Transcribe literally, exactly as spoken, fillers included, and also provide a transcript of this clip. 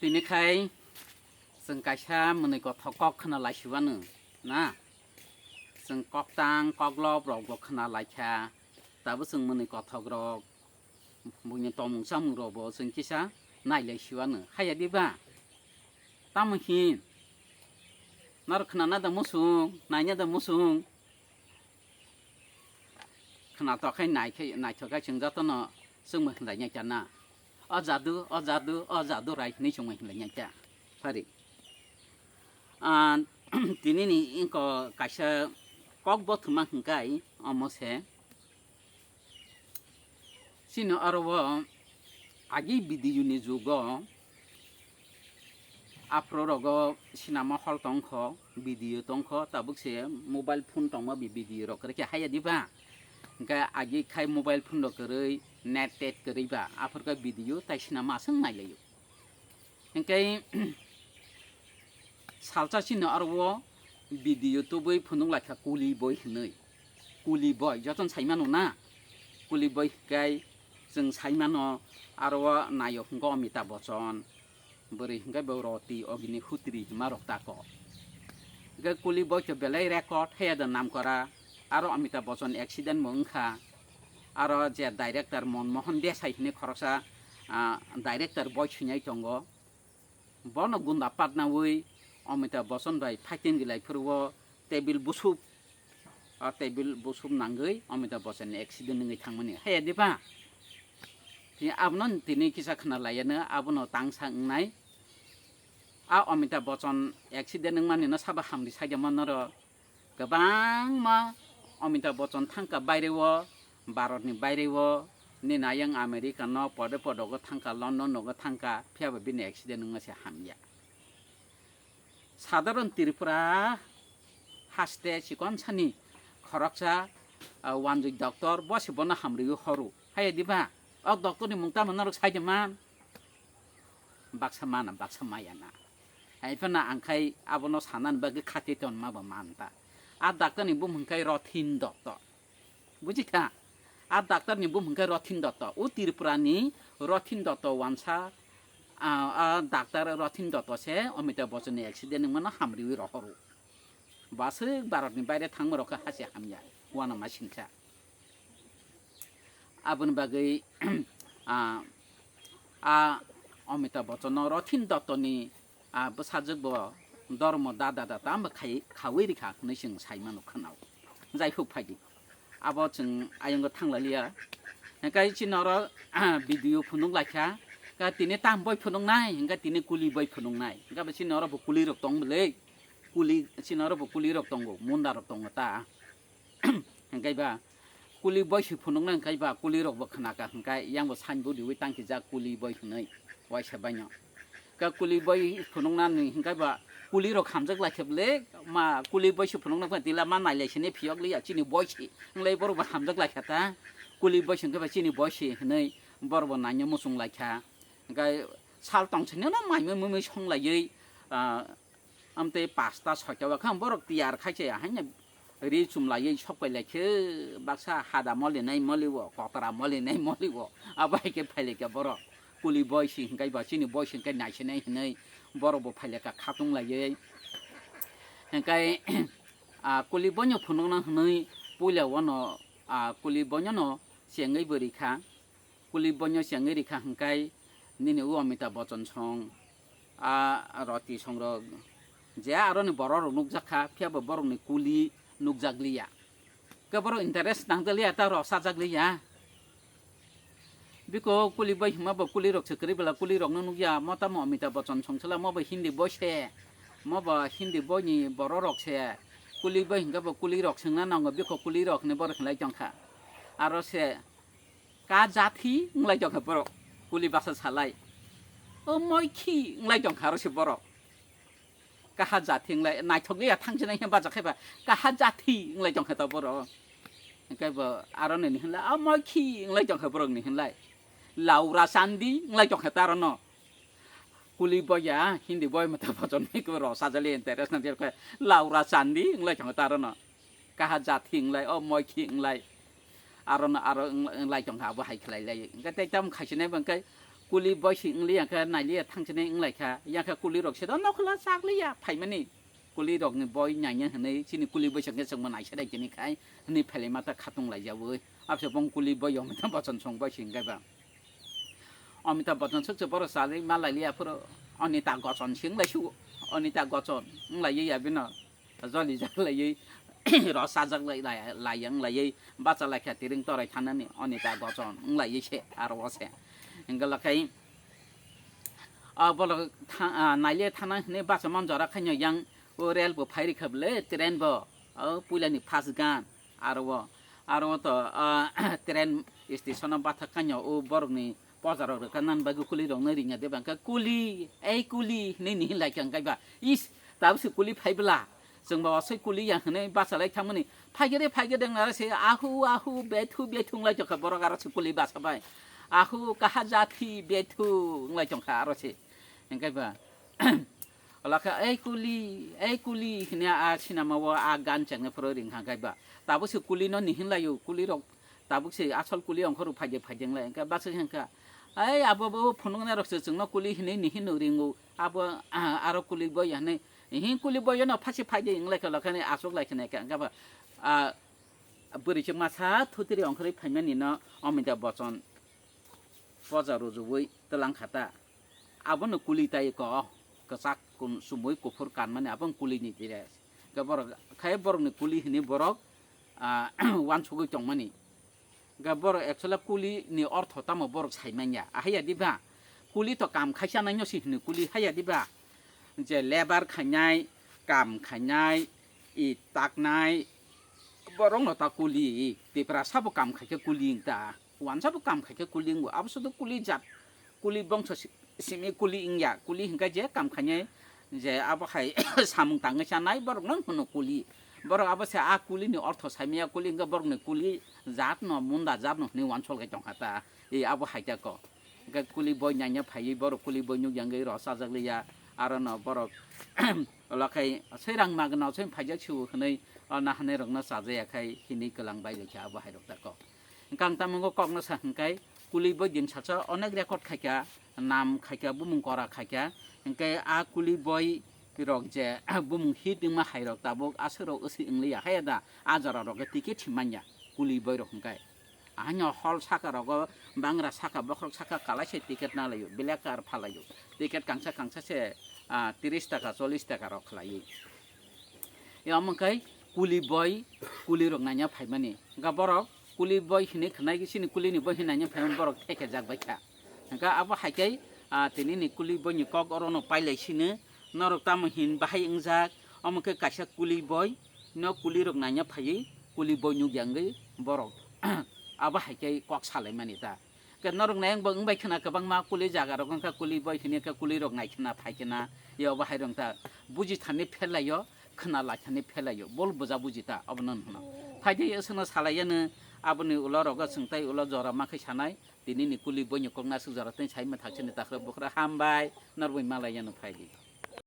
Tini khai chwng kaisa mwnwi kothok kok khna laisiwano na. Chwng koktang koklop rokbo khna laikha. Tabuk chwng mwnwi kothok rok, buini tongmung chamung rokbo chwng kisa nailaisiwano. Haya diba? Tamo hin? Norok khna nada musung, naina da musung. Khna tokhai naikhai, naithok khai chwng jotono chwngbo hinlai nai chana. O jadu, o jadu, o jadu rai hinwi chwngbo hinlai nai cha. Phari. Ah, tini ni ingko kaisa kok bothoma hwnkhe omo se. Chini oro o agi video ni jugo aphuru rogo cinema hall tongkho, video tongkho, tabuk se mobile phone tongma bi video rok kwrwi khe haya diba? Hwnkhe agi khai mobile phone rok kwrwi, net tet kwrwi ba, aphuru khe video tai cinema aswk nailaio. Hwnkhe salsa chini oro o video tubui phunuk laikha Kuli boi hinwi. Kuli boi, jotono saimano na? Kuli boi hwnkhe chwng saimano aro o nayok hwnkhe Amitabh Bachchan, bwrwi hwnkhe bo Roti Agnihotri hima rok tako. Hwnkhe Kuli boi to belai record haya da namkora, aro Amitabh Bachchan accident bo wngkha, aro je director Manmohan Desai hinwi khoroksa, ah, director boi swinai tongo. Bono gunda patnawi Amitabh Bachchan bai fighting gilai phuru o table busup, o table busup nangwi Amitabh Bachchan ni accident wngwi thangmani. Haya diba? Tini abono tini kisa khna laiyano abono tangsa wngnai. A Amitabh Bachchan accident wngmani no sabo hamri saida manoro. Kwbangma Amitabh Bachchan thangkha baire o, Bharat ni baire o, nini ayang America no pode podogo thangkha, London nogo thangkha, phiya bo bini accident wngma se hamya. Sadharan Tripura haste chikon sani khoroksa, ah, wanjwi doctor, bo se bono hamriwi horo. Haya diba? O doctor ni mung tamo norok sai de man? Baksa mana, baksa maya na. Hai phano ang khai abono sanani bagwi khati tonma bo man ta. A doctor ni bumung khai Rothin Dotto. Bujikha? A doctor ni bumung khai Rothin Dotto. O Tripura ni Rothin Dotto wansa, a, a doctor Rothin Dotto se Amitabh Bachchan ni accident wngmano hamriwi rohoro. Baswk Bharat ni baire thangma rok khe hase hamya, uanama singsa. Aboni bagwi, ah, a Amitabh Bachchan no Rothin Dotto ni, ah, bwsajwk bo dormo da da da tamo khai, khawi rikha hwnwi chwng sai mano khwnao. Jai huk phaidi. Abo chwng ayongo thanglalia. Hwnkhe chini oro, ah, video phunuk laikha. Ka tini tam boi phunuknai, hwnkhe tini kuli boi phunuknai. Hwnkhe bo chini oro bo kuli rok tong bwlwi. Kuli, chini oro bo kuli rok tongo, munda rok tongo ta. Hwnkhe ba kuli boi se phunuknai hwnkhe ba kuli rok bo khna ka hwnkhe yang bo sign board riwi tang kijak kuli boi hwnwi waisa baino. Ka kuli boi phunuknani hwnkhe ba kuli rok hamjak lai khe bwle ma kuli boi se phunukna phai tila ma nailai sini phiyok liya chini boi se wng lai borok bo hamjak lai kha ta. Kuli boi se hwnkhe ba chini boi se hwnwi borok bo naina muchung lai kha. Hwnkhe sal tong sini no mai mui mui song laiwi, ah, Amtwi pasta soita o khe borok tiyar khai se haino ri chum laiwi sok pai lai khe baksa hada moli nai moli o, kotora moli nai moli o. Abo hai khe phai lai khe borok kuli boi si hwnkhe ba chini boi si hwnkhe nai se nai hinwi borok bo phai lai kha khatung laiwi. Hwnkhe a kuli boino phunukna hwnwi puila o no a kuli boino no chengwi bo ri kha. Kuli boino chengwi rikha hwnkhe nini o Amitabh Bachchan song, a Roti songrok je aroni borok rok nukjakha, phiya bo borokni kuli nukjakliya. Khe borok interest nangjakliya, ta rok chajakliya. Biko kuli bai hwnma bo kuli rok se kwrwi bwla kuli rokno nukya, mo tamo Amitabh Bachchan song sela, mo bo Hindi boi se, mo bo Hindi boini borok rok se. Kuli bai hwnkhe bo kuli rok swngna nango, biko kuli rok hinwi borok hinlai tongkha. Aro se Ka jathi wnglai tongkha borok, kuli basa salai. O moikhi wnglai tongkha aro se borok. Kaha jathi wnglai, naithok liya thangsinai he bacha khaiba, kaha jathi wnglai tongkha ta borok. Hwnkhe bo aro nini hinlai, o moikhi wnglai tongkha borok ni hinlai. Laura chandi wnglai tongkha ta aro no. Kuli boya, Hindi boi mata bachon ni ko ro sajali interest na jer khe. Laura chandi wnglai tongkha ta aro no. Kaha jathi wnglai, o moikhi wnglai, aro no aro wng-, wnglai tongkha, abo hai khlai lai. Hwnkhe tei tamo khaisinai bo hwnkhe Kuli boisi wng liya khe nai liya thang sini wng lai kha. Yang khe kuli rok se do nokhla chak liya phaimani. Kuli rok ni boi nai ya hwnwi chini kuli boisi khe chwng bo nai se dai tini khai hwnwi phailai ma ta khatung lai jawi. Abse bong kuli boi Amitabh Bachchan song boisi hwnkhe ba. Amitabh Bachchan swk se borok chajak ma lai liya phuru Anita Gochon se wng lai su. Anita Gochon wng lai ya bino. Joli jak laiwi rw sajak lai lai lai yang laiwi bacha lai kha tiring torai thanani Anita Gochon wng laiwi se aro o se. Hingke lakai a bolok tha- a, naile thana hwnwi bacha man jora khaino yang o rel bo phai rikha bwle train bo o puilani first gan aro o aro o to a, train station o bathak khaino o borokni Pojarok rwkha nani bagwi kuli rokno ringya de bangkha kuli ei kuli hinwi nihin lai kha hwnkhe ba is tabuk se kuli phai bwla chwng ba wasai kuli ya hinwi bachalai thangmani phaigere phaigere wngna se ahu ahu bethu bethu wng lai tongkha borok aro se kuli bacha bai ahu kaha jathi bethu wng lai tongkha aro se hwnkhe ba Ola khe, "Ei kuli, ei kuli," hwnwi a sinamao a gan chengna phuru ring kha kaiba. Tabuk se kuli no nihin laio, kuli rok tabuk se asol kuli ongkhorok phaide phaide wng lai. Hwnkhe bwswk hwnkha, "Ei abo bo phunuknai rok se chwngno kuli hinwi nihin no ringo, abo aro kuli bo ya hinwi, ihin kuli bo yano phasi phaide," wng lai khe, ola khe aswk lai khe nai khe, hwnkhe bo, ah, bwrwi se masa thutri ongkhorwi phaimani no Amitabh Bachchan poja rwjagwi twlang kha ta. Abono kuli tai ko kwchak kun sumui kuphur kanmani abo kuli ni dress. Hwnkhe borok khai borok ni kuli hini borok ah, wansugwi tongmani. Hwnkhe borok actually kuli ni ortho tamo borok sai manya. Ahai ya diba? Kuli to kam khaisa nai no si hini kuli haya diba? Je lebar khainai, kam khainai, i taknai, borok no ta kuli, Tiprasa bo kam khaikhe kuli ta. Wansa bo kam khaikhe kuli wngo. Abo sudu kuli jat, kuli bongso si- simi kuli wngya. Kuli hwnkhe je kam khainai je abo hai samung tangwi chanai borokno hwno kuli. Borok abo se a kuli ni ortho saimaya kuli hwnkhe borokni kuli jat no munda jat no hwnwi wansol khai tongkha ta. E abo hai ta ko. Hwnkhe kuli boi nanya phaiwi borok kuli boi nukya wngwi rw chajak liya. Aro no borok olo khai soirang magwno soi phaijak sio hwnwi o nahanai rokno chajaya khai hwnwi kwlang bai lai kha abo hai rok ta ko. Hwnkhe ang tamo wngkha kokno sa hwnkhe kuli boi din salsa onek record khaikha, nam khaikha, bumung kora khaikha, hwnkhe a kuli boi rok je bumung hit wngma hai rok tabuk aswk rok wswi wng liya haya da a jora rok khe ticket si manya kuli boi rok hwnkhe. Ahai no hall saka rogo bangra saka bokhorok saka kalai se ticket na laio, black card phalaio, ticket kangsa kangsa se ah, tris taka, chollish taka rok khlaiwi. Omo khe kuli boi, kuli rok naina phaimani. Hwnkhe borok kuli boi hinwi khwnai, chini kuli ni boi hinwi naina phaimani borok thekejak bai kha. Hwnkhe abo hai khe, ah, tini ni kuli boi ni kok oro no pailai sino, norok tamo hin bahai wngjak, omo khe kaisa kuli boi no kuli rok naina phaiwi kuli boi nukya wngwi borok abo hai khe kok salaimani ta. Ke norok nai wngbo wngbai khna kwbangma kuli jaga rok wngkha kuli boi hini khe kuli rok nai khna phai khna yo bo hai rok ta buji thani phelaio khna lai thani phelaio bol buja buji ta obo no hwno phai de aswkno salai yano aboni ulo rogo chwng tai ulo jora ma khe sanai tini ni kuli boi ni kok nasuk jora tei sai ma thak sini takhro bukhro hambai norbai malai yano phai di.